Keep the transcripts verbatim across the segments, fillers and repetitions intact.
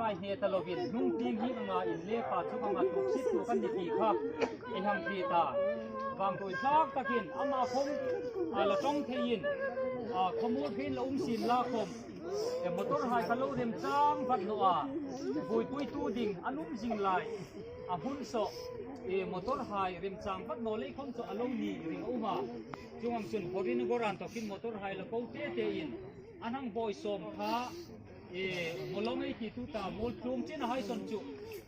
Kai hne ta lovin, hnung tieng hi anga in le pa chu anga tuk sit tu kan ni ti kha ei hang hriet a. Vangtuoi tlak takin ama khom a la ṭawng theiin, a, khawmuol hrin la um sien la khom, e, motor hai kha lo remchang vat naw a, buoipuitu ding an um zing lai a hun saw, e, motor hai remchang vat naw lei khom chu a lo ni ring a um a. Chuong ang chun Horin Goran tawkin motor hai la ko te tein an hang buoi sawm kha, e, mawlawng ei ti tu ta, muol tlung chin a hai sawn chu,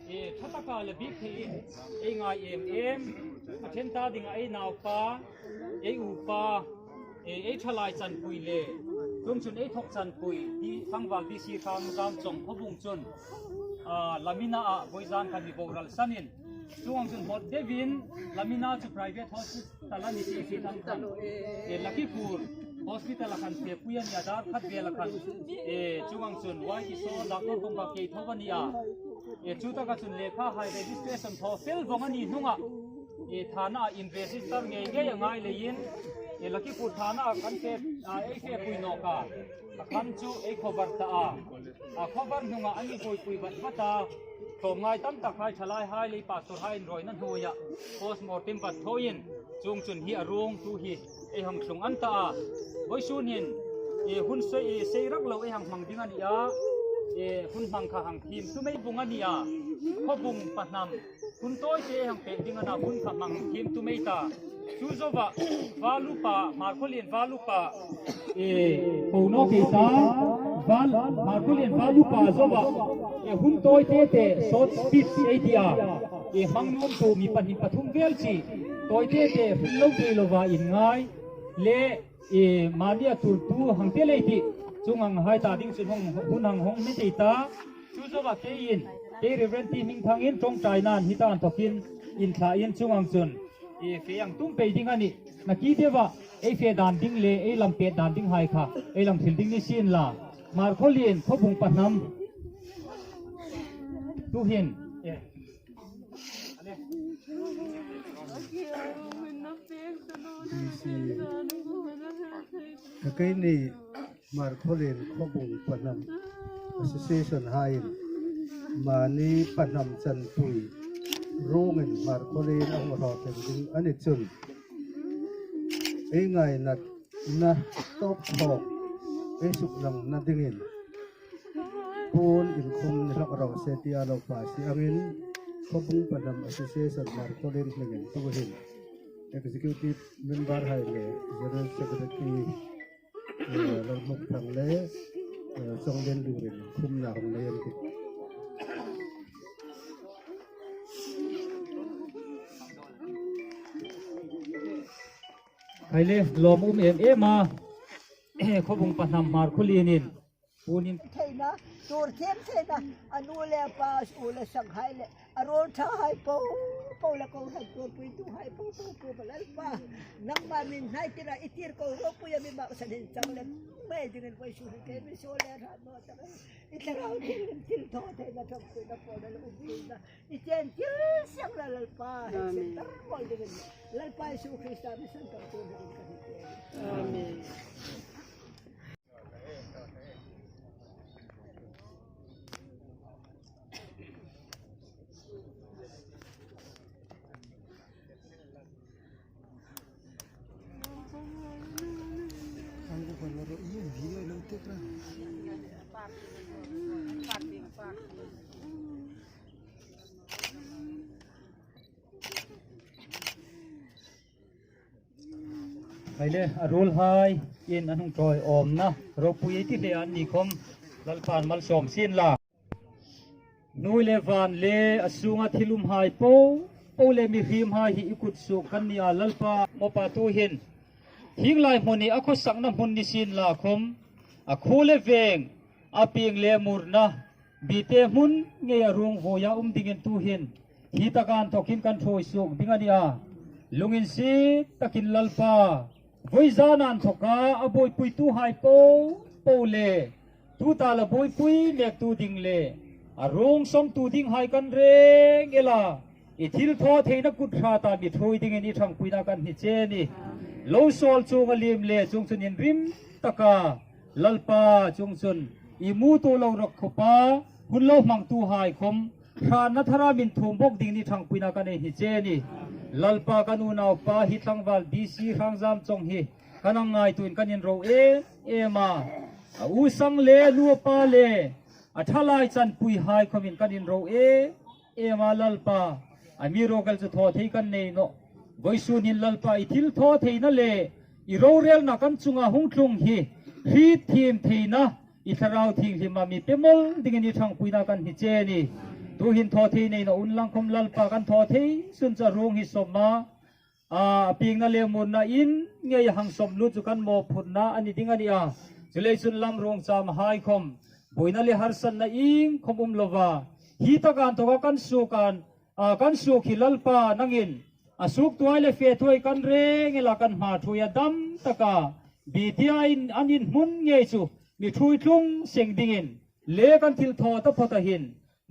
e, ṭha taka la bik theiin ei ngai em em. A ṭhen ta dinga ei naupa, ei upa, e, ei ṭhalai chanpui le, chuong chun ei thawk chanpui, ti tlangval D C Khangzam Chawng Khawbung chun, a, Lamina a vawizan khan mi boral sanin, chuong ang chun hot deuin Lamina chu private hospital a ni ti ti tam khan, e, Lakhipur hospital a khan fepui a ni a, dar khat vel a khan, e, chuong ang chun Y T saw doctor kong ka kei tho a ni a. E, chu taka chun lekha hai registration thaw fel vong a ni hnunga, e, thana in register ngei ngei a ngai leiin, e, Lakhipur thana kan fe, a, ei fepui nawk a. A khan chu ei cover ta a. A cover hnunga an mi buoipui vat vat a. Tlawmngai tam tak hai ṭhalai hai le pastor hai inrawina hnuoia postmortem vat thawin, chuong chun hi a ruong tu hi ei hang tlung an ta a. Vawisun hin, e, hun sei, e, sei rak lo ei hang hmang ding a ni a. E, hun hmang kha hang thiem tum ei bung a ni a. Khawbung pahnam hun tawite ei hang pek ding a na, hun kha hmang thiem tum ei ta. Chu zoa, Valupa, Hmarkhawlien Valupa, e, ko nawk ei ta, Val, Hmarkhawlien Valupa zoa, e, hun tawite te, short speech ei ti a, e, hmang nuom tu mi pahni pathum vel chi, tawite te, hun lo ti lova inngai, le, e, mani a tur tu hang te lei ti, chuong ang hai ta ding chun hung, hun hang hawng met ei ta, chu zoa keiin, kei Reverend T Hmingthangin ṭawngṭainain hi ta an thawkin, inthla in chuong ang chun, e, fe ang tum pei ding a nih. Nakie deuva, ei fe dan ding le, ei lam pet dan ding hai kha, ei lam hril ding ni sien la. Hmarkhawlien, Khawbung pahnam. Tuhin. E. Ka keini Hmarkhawlien Khawbung pahnam association haiin mani pahnam chanpui ruongin Hmarkhawlien a hung hraw thleng ding a ni chun, ei ngainatna tawp thaw ei suklang na dingin puon inkhum ni hlak raw se tia lo pa si angin, Khawbung pahnam association Hmarkhawlien hmingin tuhin executive member hai le general secretary, eh, Lalhmukthang le, eh, Chawnglienlurin khumna hung nei an tih. Hai le, lawm um em em a. Khawbung pahnam Hmarkhawlienin puon in theina, tur thiem theina, a nu le pa, u le sanghai le a ruol ṭhahai po Paula ko hang ko pui tu hai po po po Lalpa. Nangma min hnai tira i tir ko ropui a mi ma sanin chang le. Mai dingin vawisun hin ke mi so le ra mo ta. I thlarau dingin thil thaw theina ṭhangpuina po le um tuina. I chen thil siang la Lalpa. Amen. Sen tar mo dingin. Lalpa Isu Krista mi san tar tu dingin kan i chen. Amen. Hai le, a ruolhai in an hung ṭawi awmna ropui ei ti hle an ni khom Lalpan malsawm sien la. Hnuoi le van le a sunga thil umhai po po le mihriemhai hi i kut suok kan ni a Lalpa, mawphurtu hin hieng lai hmun hi a khawsakna hmun ni sien la khom a khuo le veng, a pieng le murna, Bite hmun ngeia ruong vuoia um dingin tuhin hi taka inthawkin kan ṭhuoi suok ding a ni a. Lunginsiet takin Lalpa, vawi zana inthawka a buoipuituhai po po le tuta la buoipui mektu ding le a ruong sawmtu dinghai kan reng el a, i thil thaw theina kut hrata mi ṭhuoi dingin i ṭhangpuina kan hni che a nih. Lo sawl chuong a liem le chuongchun inrim taka Lalpa chuongchun i mutu lo rawk khawpa hun lo hmangtuhai khom hratna thara min thuom bawk dingin i ṭhangpuina kan hni che a nih. Lalpa kan unaupa hi tlangval B C Hrangzam Chawng hi kan hang ngaituoin kan inro em em a. A u sang le nu a pa le a ṭhalai chanpuihai khomin kan inro em em a Lalpa. Amiruokchu thaw thei kan nei nawh. Vawisun hin Lalpa i thil thaw theina le i rorelna kan chunga hung tlung hi hriet thiem theina i Thlarau Thienghlim a mi pe mawl dingin i ṭhangpuina kan hni che a nih. Tuhin thaw thei nei naw unlang khom Lalpa kan thaw thei sun chu a ruong hi sawm a, a piengna le murna in ngeia hang sawm lut chu kan mawphurna a ni ding a ni a. Chuleiin lam ruong cham hai khom buoina le harsatna ieng khom um lova hi taka inthawka kan suok an, a, kan suok hi Lalpa nangin a suoktuhai le fetuhai kan reng el a, kan hma ṭhuoia dam taka Bite-in an inhmun ngei chu mi ṭhuoi tlung seng dingin le kan thil thaw taphawta hin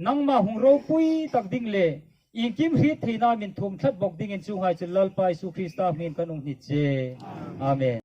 nangma hung ropui tak ding le iengkim hriet theina min thuom tlat bawk dingin chuonghai chu Lalpa Isu Krista hmingin kan hung hni che. Amen.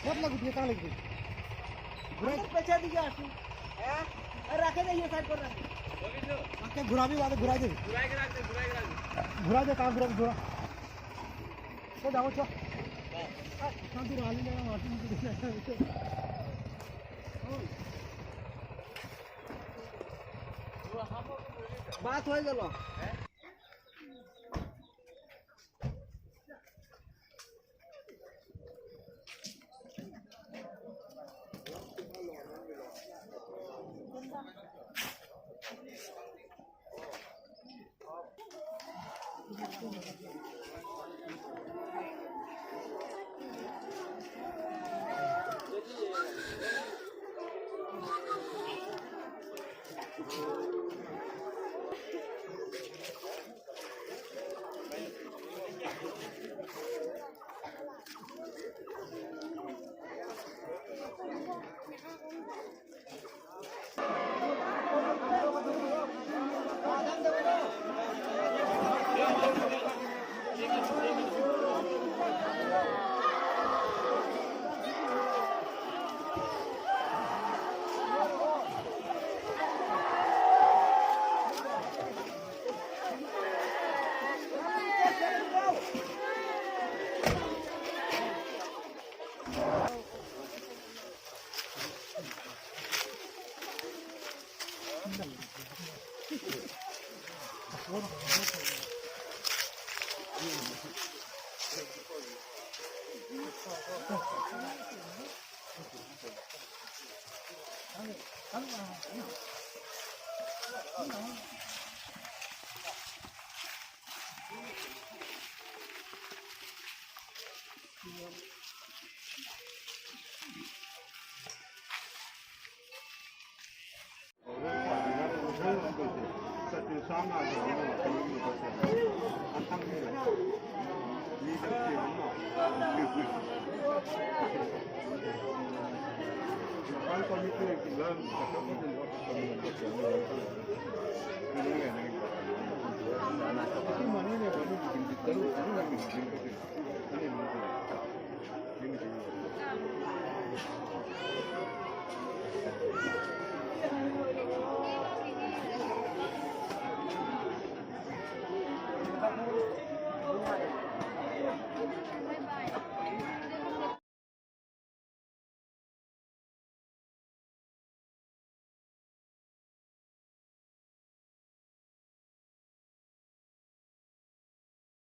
बहुत लग गई, कहाँ लग गई? बुराई पीछे दिया आंसू। हैं? अरे रखे दे, ये साइड पर रख। आके घुरा भी वाले, घुरा दे। घुरा दे, कहाँ घुरा, घुरा। चल जाओ, चल। इतना दूर आ नहीं जाएगा, मार्केट में। बात हो गया।